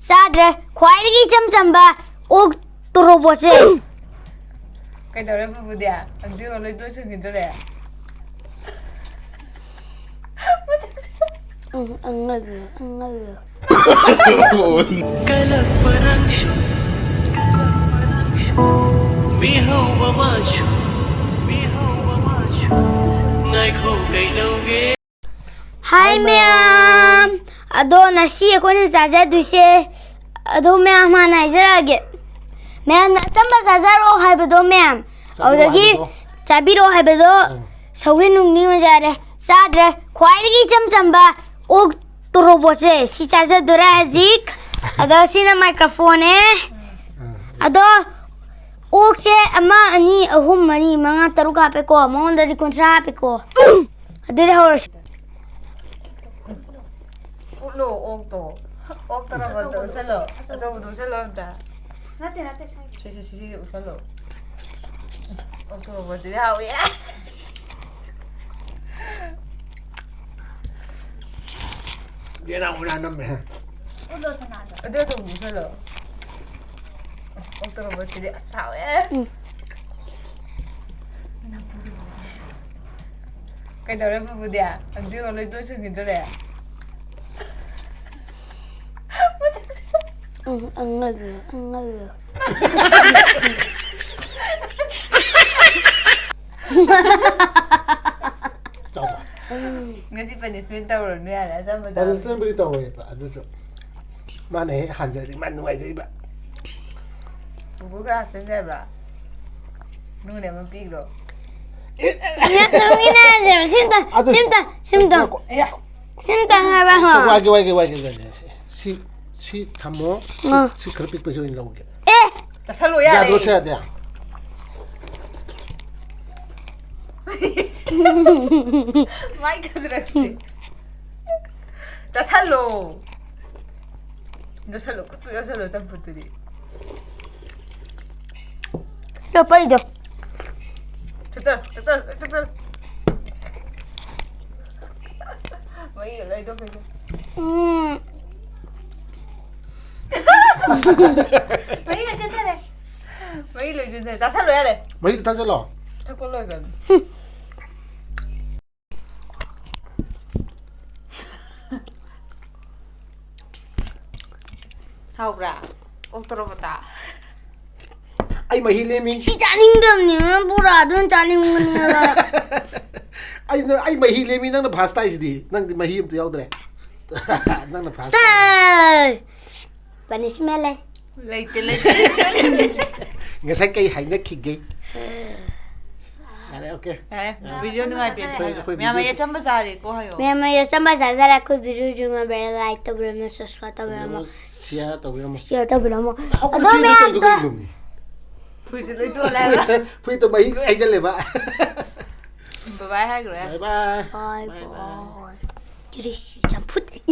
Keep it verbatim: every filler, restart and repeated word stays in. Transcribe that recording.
ꯆꯥꯗ꯭ꯔꯦ꯫ ꯈ꯭ꯋꯥꯏꯗꯒꯤ ꯏꯆꯝ ꯆꯝꯕ ꯑꯣꯛ ꯇꯣꯔꯣꯕꯣꯠꯁꯦ꯫ ꯀꯩꯗꯧꯔꯦ ꯄꯨꯄꯨꯗꯤ? ꯑꯗꯨꯒ ꯂꯣꯏ ꯂꯣꯏꯁꯤꯟꯈꯤꯗꯣꯔꯦ꯫ ꯎꯝ, ꯑꯉꯜꯂꯣ, ꯑꯉꯜꯂꯣ꯫ ꯀꯂꯛꯄꯔꯪꯁꯨ, ꯃꯤꯍꯧꯕ ꯃꯥꯁꯨ, ꯃꯤꯍꯧꯕ ꯃꯥꯁꯨ, ꯉꯥꯏꯈꯣ ꯀꯩꯗꯧꯒꯦ? ꯍꯥꯏ ꯃꯌꯥꯝ꯫ ꯑꯗꯣ ꯉꯁꯤ ꯑꯩꯈꯣꯏꯅ ꯆꯥꯖꯗꯣꯏꯁꯦ, ꯑꯗꯣ ꯃꯌꯥꯝ ꯍꯥꯟꯅ ꯍꯥꯏꯖꯔꯛꯑꯒꯦ꯫ ꯃꯌꯥꯝꯅ ꯑꯆꯝꯕ ꯆꯥꯖꯔꯣ ꯍꯥꯏꯕꯗꯣ ꯃꯌꯥꯝ, ꯆꯥꯕꯤꯔꯣ ꯑꯗꯨꯗꯒꯤ ꯍꯥꯏꯕꯗꯣ꯫ ꯆꯥꯕꯤꯔꯣ ꯍꯥꯏꯕꯗꯣ ꯎꯝ꯫ ꯁꯧꯒ꯭ꯔꯤ ꯅꯨꯡꯒ꯭ꯔꯤ ꯑꯣꯏꯅ ꯆꯥꯔꯦ꯫ ꯆꯥꯗ꯭ꯔꯦ꯫ ꯈ꯭ꯋꯥꯏꯗꯒꯤ ꯏꯆꯝ ꯆꯝꯕ ꯑꯣꯛ ꯇꯣꯔꯣꯕꯣꯠꯁꯦ ꯁꯤ ꯆꯥꯖꯗꯣꯔꯦ ꯍꯧꯖꯤꯛ꯫ ꯑꯗꯣ ꯁꯤꯅ ꯃꯥꯏꯀ꯭ꯔꯣꯐꯣꯟꯅꯦ꯫ ꯑꯗꯣ ꯑꯣꯛꯁꯦ ꯑꯃ, ꯑꯅꯤ, ꯑꯍꯨꯝ, ꯃꯔꯤ, ꯃꯉꯥ, ꯇꯔꯨꯛ ꯍꯥꯞꯄꯦꯀꯣ꯫ ꯃꯉꯣꯟꯗꯗꯤ ꯀꯨꯟꯊ꯭ꯔꯥ ꯍꯥꯞꯄꯦꯀꯣ꯫ ꯑꯗꯨꯗꯤ ꯍꯧꯔꯁꯤ꯫ ꯎꯠꯂꯣ ꯑꯣꯛꯇꯣ꯫ ꯑꯣꯛ ꯇꯣꯔꯣꯕꯣꯠꯇꯣ ꯎꯠꯁꯜꯂꯣ꯫ ꯑꯆꯧꯕꯗꯣ ꯎꯠꯁꯜꯂꯣ ꯑꯝꯇ꯫ ꯅꯠꯇꯦ, ꯅꯠꯇꯦ, ꯁ꯭ꯋꯥꯏꯒꯤ꯫ ꯁꯤ, ꯁꯤ, ꯁꯤ, ꯁꯤ ꯎꯠꯁꯜꯂꯣ꯫ ꯑꯣꯛ ꯇꯣꯔꯣꯕꯣꯠꯁꯤꯗꯤ ꯍꯥꯎꯋꯤ꯫ ꯌꯦꯅꯥ ꯎꯅꯥ ꯅꯝꯃꯦ꯫ ꯎꯠꯂꯣ ꯁꯅꯥꯗꯣ꯫ ꯑꯗꯨ ꯑꯆꯧꯕꯗꯣ ꯎꯠꯁꯜꯂꯣ꯫ ꯑꯣꯛ ꯇꯣꯔꯣꯕꯣꯠꯁꯤꯗꯤ ꯑꯁ ꯍꯥꯎꯋꯦ꯫ ꯎꯝ꯫ ꯀꯩꯗꯧꯔꯦ ꯄꯨꯄꯨꯗꯤ? ꯑꯗꯨꯒ ꯂꯣꯏ ꯂꯣꯏꯁꯤꯟꯈꯤꯗꯣꯔꯦ꯫ ꯎꯝ, ꯑꯉꯜꯂꯣ, ꯑꯉꯜꯂꯣ꯫ ꯆꯥꯎꯕ꯫ ꯉꯁꯤ ꯄꯅꯤꯁꯃꯦꯟ ꯇꯧꯔꯅꯨ ꯌꯥꯔꯦ, ꯑꯆꯝꯕ ꯆꯥꯕꯒꯤ꯫ ꯄꯅꯤꯁꯃꯦꯟꯕꯨꯗꯤ ꯇꯧꯔꯣꯏꯕ, ꯑꯗꯨꯁꯨ ꯃꯥꯅ ꯍꯦꯛ ꯍꯥꯟꯖꯔꯗꯤ ꯃꯥ ꯅꯨꯡꯉꯥꯏꯖꯩꯕ꯫ ꯄꯨꯄꯨ ꯈꯔ ꯍꯥꯞꯆꯤꯟꯁꯦ ꯍꯥꯏꯕ꯭ꯔꯥ? ꯅꯨꯡꯅ ꯑꯃ ꯄꯤꯈ꯭ꯔꯣ꯫ ꯑꯦ, ꯅꯪꯒꯤꯅꯦ ꯍꯥꯏꯁꯦ, ꯁꯤꯝꯇ, ꯑꯗꯨ ꯁꯤꯝꯇ, ꯁꯤꯝꯇ꯫ ꯉꯥꯏꯈꯣ꯫ ꯑꯦ, ꯁꯤꯝꯇꯪ ꯍꯥꯏꯕ, ꯍꯥ? ꯋꯥꯏꯒꯦ, ꯋꯥꯏꯒꯦ, ꯋꯥꯏꯒꯦ, ꯋꯥꯏꯒꯦ꯫ ꯁꯤ, ꯁꯤ ꯊꯝꯃꯣ꯫ ꯁꯤ, ꯑꯥ꯫ ꯁꯤ ꯈꯔ ꯄꯤꯛꯄꯁꯤ ꯑꯣꯏꯅ ꯂꯧꯒꯦ꯫ ꯑꯦ! ꯆꯥꯁꯜꯂꯣ ꯌꯥꯔꯦ꯫ ꯌꯥꯗ꯭ꯔꯣ, ꯁꯤ ꯌꯥꯗꯦ? ꯃꯥꯏ ꯈꯗ꯭ꯔꯛꯁꯦ꯫ ꯆꯥꯁꯜꯂꯣ꯫ ꯌꯣꯠꯁꯜꯂꯣ, ꯈꯨꯠꯇꯨ ꯌꯣꯠꯁꯜꯂꯣ, ꯆꯝꯐꯨꯠꯇꯨꯗꯤ꯫ ꯂꯣꯞꯄꯩꯗꯣ꯫ ꯊꯛꯆꯜ, ꯊꯛꯆꯜ, ꯊꯛꯆꯜ꯫ ꯃꯍꯤꯒ ꯂꯣꯏ ꯊꯣꯛꯈ꯭ꯔꯦ꯫ ꯎꯝ꯫ ꯃꯍꯤ ꯂꯣꯏ ꯆꯦꯟꯊꯔꯦ꯫ ꯃꯍꯤ ꯂꯣꯏ ꯆꯦꯟꯊꯔꯦ꯫ ꯆꯥꯁꯜꯂꯣ ꯌꯥꯔꯦ꯫ ꯃꯍꯤ ꯈꯤꯇꯪ ꯆꯠꯂꯣ꯫ ꯊꯛꯄ ꯂꯣꯏꯈ꯭ꯔꯕꯅꯤ꯫ ꯍꯥꯎꯕ꯭ꯔꯥ? ꯑꯣꯛ ꯇꯣꯔꯣꯕꯣꯇꯥ꯫ ꯑꯩ ꯃꯍꯤ ꯂꯦꯝꯃꯤ꯫ ꯁꯤ ꯆꯥꯅꯤꯡꯗꯕꯅꯤ, ꯕꯣꯔꯥꯗꯨꯅ ꯆꯥꯅꯤꯡꯕꯅꯦꯕ꯫ ꯑꯩ, ꯑꯩ ꯃꯍꯤ ꯂꯦꯝꯃꯤ, ꯅꯪꯅ ꯐꯥꯁ ꯇꯥꯏꯁꯤꯗꯤ꯫ ꯅꯪꯗꯤ ꯃꯍꯤ ꯑꯝꯇ ꯌꯥꯎꯗ꯭ꯔꯦ꯫ ꯅꯪꯅ ꯐꯥꯁ ꯇꯥꯏ꯫ ꯇꯥꯏ꯫ ꯄꯅꯤꯁꯃꯦꯟ ꯂꯩ꯫ ꯂꯩꯇꯦ, ꯂꯩꯇꯦ꯫ ꯉꯁꯥꯏ ꯀꯩ ꯍꯥꯏꯅꯈꯤꯒꯦ? ꯌꯥꯔꯦ, ꯑꯣꯀꯦ꯫ ꯌꯥꯔꯦ, ꯌꯥꯔꯦ꯫ ꯚꯤꯗꯤꯑꯣ ꯅꯨꯡꯉꯥꯏꯇꯦ꯫ ꯑꯩꯈꯣꯏ, ꯑꯩꯈꯣꯏ ꯃꯌꯥꯝ ꯚꯤꯗꯤꯑꯣ ꯑꯩ ꯑꯆꯝꯕ ꯆꯥꯔꯦꯀꯣ ꯍꯥꯏꯌꯣ꯫ ꯃꯌꯥꯝ ꯑꯩ ꯑꯆꯝꯕ ꯆꯥꯖꯔꯦ꯫ ꯑꯩꯈꯣꯏ ꯚꯤꯗꯤꯑꯣꯁꯨ ꯉꯝꯕꯤꯔꯦ, ꯂꯥꯏꯛ ꯇꯧꯕꯤꯔꯝꯃꯣ, ꯁꯕꯁꯀ꯭ꯔꯥꯏꯕ ꯇꯧꯕꯤꯔꯝꯃꯣ꯫ ꯁꯤꯌꯥꯔ ꯇꯧꯕꯤꯔꯝꯃꯣ꯫ ꯁꯤꯌꯥꯔ ꯇꯧꯕꯤꯔꯝꯃꯣ꯫ ꯍꯧꯖꯤꯛ ꯑꯗꯣ ꯐꯨꯔꯤꯠ ꯃꯌꯥꯝꯗꯣ ꯂꯣꯏꯗꯣꯏꯗꯣ ꯀꯩꯅꯣꯅꯦ? ꯐꯨꯔꯤꯠꯁꯦ ꯂꯣꯏ ꯆꯣꯠꯂꯦ ꯍꯥꯏꯕ꯫ ꯐꯨꯔꯤꯠꯇꯣ ꯃꯍꯤ ꯂꯣꯏ ꯍꯩꯖꯜꯂꯦꯕ꯫ ꯕꯥꯏ ꯕꯥꯏ ꯍꯥꯏꯈ꯭ꯔꯦ꯫ ꯕꯥꯏ ꯕꯥꯏ꯫ ꯕꯥꯏ ꯕꯥꯏ꯫ ꯕꯥꯏ꯫ ꯇꯤꯔꯤꯁ ꯆꯝꯐꯨꯠ꯫